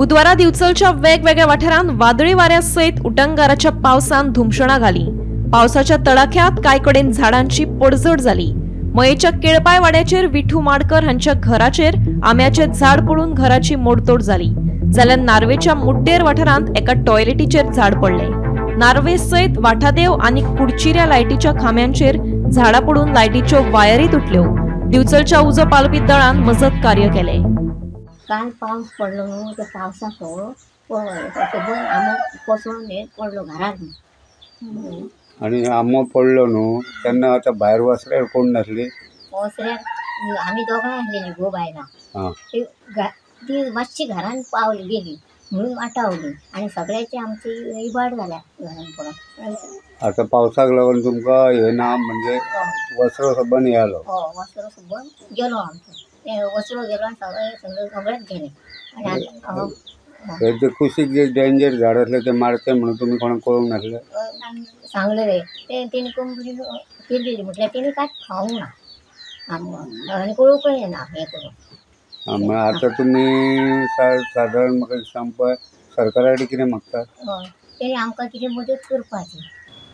बुधवारा दिवचलच्या वेगवेगळ्या वाठारांत वादळी वाऱ्या सयत उटंगाराच्या पावसान धुमशणां घाली. पावसाच्या तडाख्यात कांय कडेन झाडांची पडझड जाली. मयेच्या केळपाय वाड्याचेर विठू माडकर हांच्या घराचेर आंब्याचें झाड पडून घराची मोडतोड जाली. जाल्यार नार्वेच्या मुड्डेर वाठारांत एका टॉयलेटीचेर झाड पडलें. नार्वे सयत वाठादेव आनी कुडचिऱ्या लायटीच्या खांब्यांचेर झाडां पडून लायटीच्यो वायरी तुटल्यो. दिवचलच्या उजो पालोवपी दळान मजत कार्य केलें. काल पावस पडलो न्हू, त्या पावसाक आंबो कोसळून पडलो घरात. आनी आंबो पडलो न्हू तेन्ना आतां भायर वसऱ्यार कोण नासली. वसऱ्यार आमी दोगांय आसलेली गो बायलां. ती मातशी घरान पावली गेली म्हणून वाटावली आनी सगळ्याची आमची इबाड जाल्या घरान पडोन. आतां पावसाक लागून तुमकां हें ना म्हणजे वसरो सबंद हे जालो. हय, वसरो सबंद गेलो आमचो. वसरो गेलो आनी सगळें सगळेंच गेलें. आनी हे जे कुशीक जे डेंजर झाड आसलें तें मारचें म्हणून तुमी कोणाक कळोवंक नासलें? सांगलें तें तेणी कंप्लेन केल्ली, म्हटल्यार तेणी कांयच खावंक ना आनी कळोवंकय ना हें करून. आं, आतां तुमी सादारण म्हाका दिसता पळय सरकारा कडेन कितें मागता? हय, तेणी आमकां कितें मदत करपाची.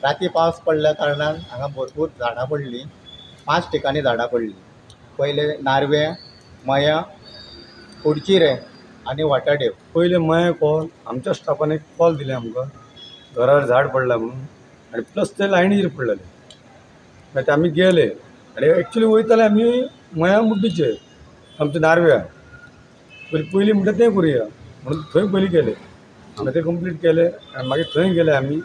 राती पावस पडल्या कारणान हांगा भरपूर झाडां पडलीं. 5 ठिकाणी झाडां पडलीं. पयले नार्वे, मया, कुडचिरे आनी वाटादेव. पयले मया कॉल आमच्या स्टाफान एक कॉल दिले आमकां, घरार झाड पडलां म्हणून, आनी प्लस ते लायनीचेर पडलेले. मागीर ते आमी गेले आनी एक्चुली वयताले आमी मया मुड्डीचेर, आमच्या नार्व्या. पयलीं म्हणटा तें करुया म्हणून थंय पयलीं गेले. मागीर तें कंप्लीट केलें आनी मागीर थंय गेले आमी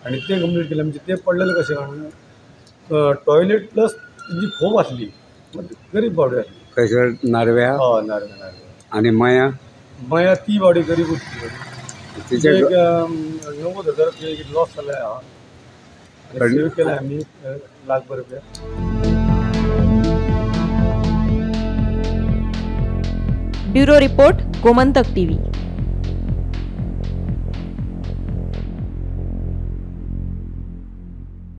आनी तें कंप्लीट केलें. म्हणजे तें पडलेलें कशें कारण टॉयलेट प्लस तेजी खोप आसली, गरीब बावडी आसली. खंयसर नार्व्या? हय, नार्व्या. नार्व्या आनी मया? मया ती बावडी गरीब उरली. तिचे एक 90,000 लॉस जाले आहा. सेव केले आमी लाखभर रुपया. Bureau report, Gomantak TV.